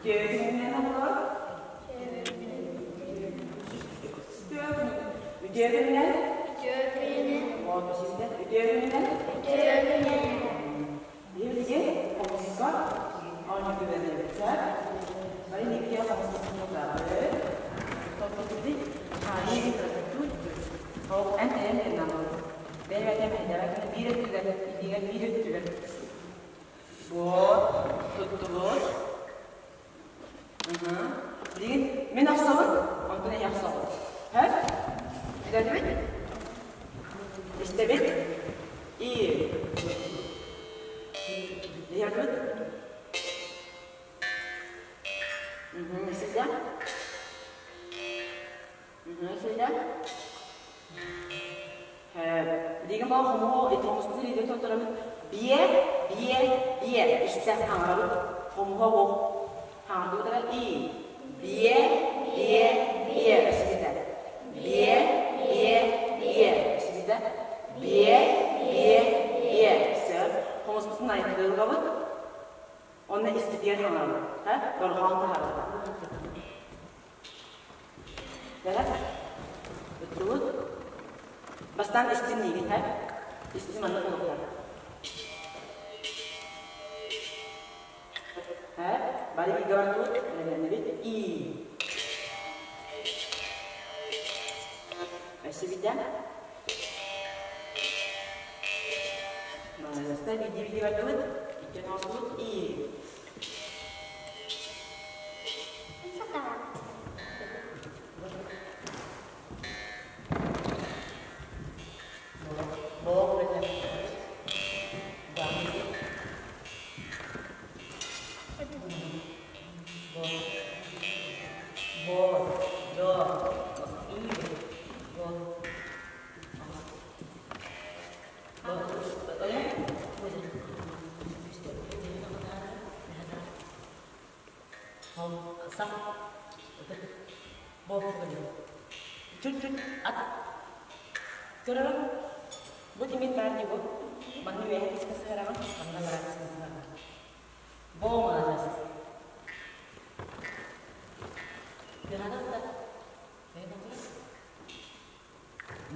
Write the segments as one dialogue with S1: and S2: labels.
S1: Үтүө күнүнэн оҕолор. Үтүө күнүнэн. Үтүө күнүнэн.
S2: Үтүө күнүнэн.
S1: Үтүө күнүнэн.
S2: Үтүө күнүнэн.
S1: Биһиги хомуска оонньуубут. Бары никке хомуска Эн эн эн бэйбэтэ мэйдэбэ биир өттүгэр илиигэ биир өттүгэр вот туттубут. Билигин мин охсобут, онтон эһи охсобут. Һэ? Билэдибит? Истэбит? И. Иһэбит? Сидя? Сидя? Билигин баа хомуһу ити хомуспутун илиитин туттарабыт. Биэ, биэ, биэ. Истэ хаҥарабыт. Хомуһа уох. Хаҥардыбытыгар и. Биэ, биэ, биэ. Өсүбүтэ. Биэ, биэ, биэ. Өсүбүтэ. Биэ, биэ, биэ. Сөп. Хомуспутун айдылгабыт. Онно испитигэр хаҥарабыт. Ха? Дорҕоон таһаарабыт. Бэлэм? Ыттыбыт. Бастаан истин диигин, һэ? Истин манна буолуохтаах. Һэ? Бары бииргэ бардыбыт, бэлэмнэннибит. И. Өссө биирдэ. Маладьыастар, биирдии-биирдии бардыбыт. Икки оҥостубут. И. Көрөрүм, бу тимир баар дии бу. Манна үөһэ киска сыһыараҕын, манна барар киска сыһыараҕын. Бо маладьыас. Тыһадан да,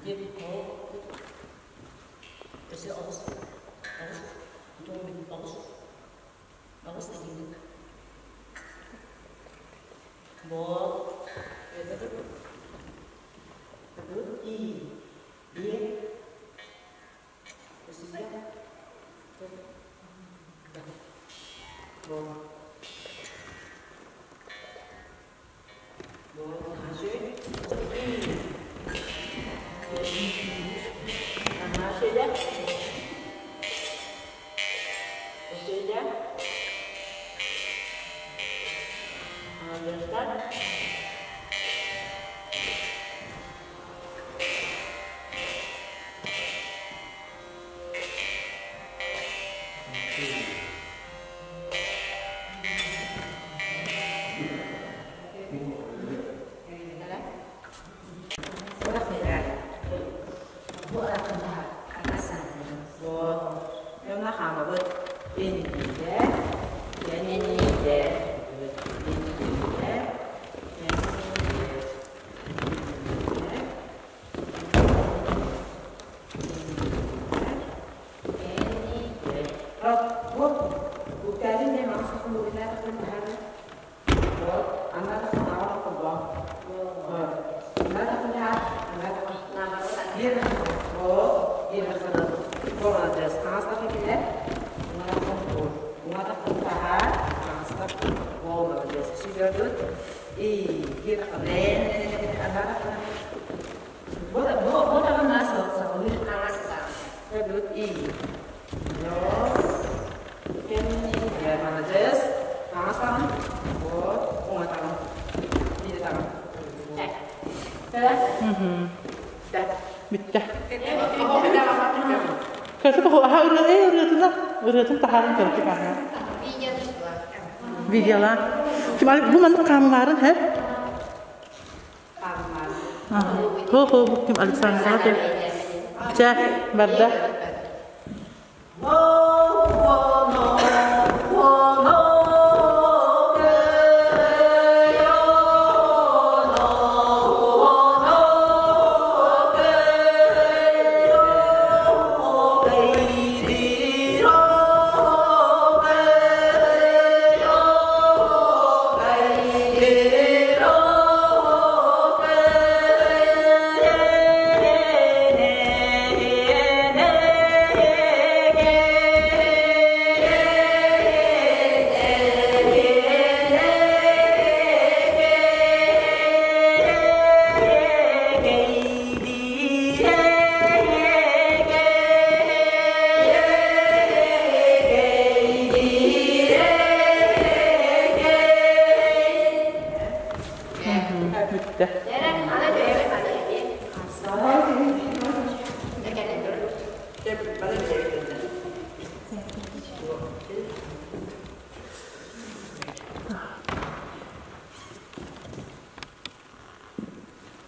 S1: Диэбит өссө оҕус, оҕус, оҕус, оҕус этиҥник. Бо, и, бе, Бо. Хаамабыт иннигэ, кэннигэ, иннигэ, кэннигэ,
S3: Бүттэ. Кыргы аха ырыа ырыатына ырыатын таһааран көрдүк аха. Видеола. Ким бу маннык хааммаарын һэ? Хо хо бу ким Александра Чэ барда.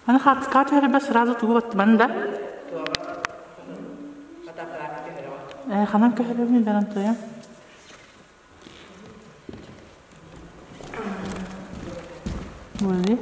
S3: Аны хаартыскаҕа түһэрбэр сразу тугу баттыбан да? Э, ханан көһөрөбүн баран туйам. Буолли.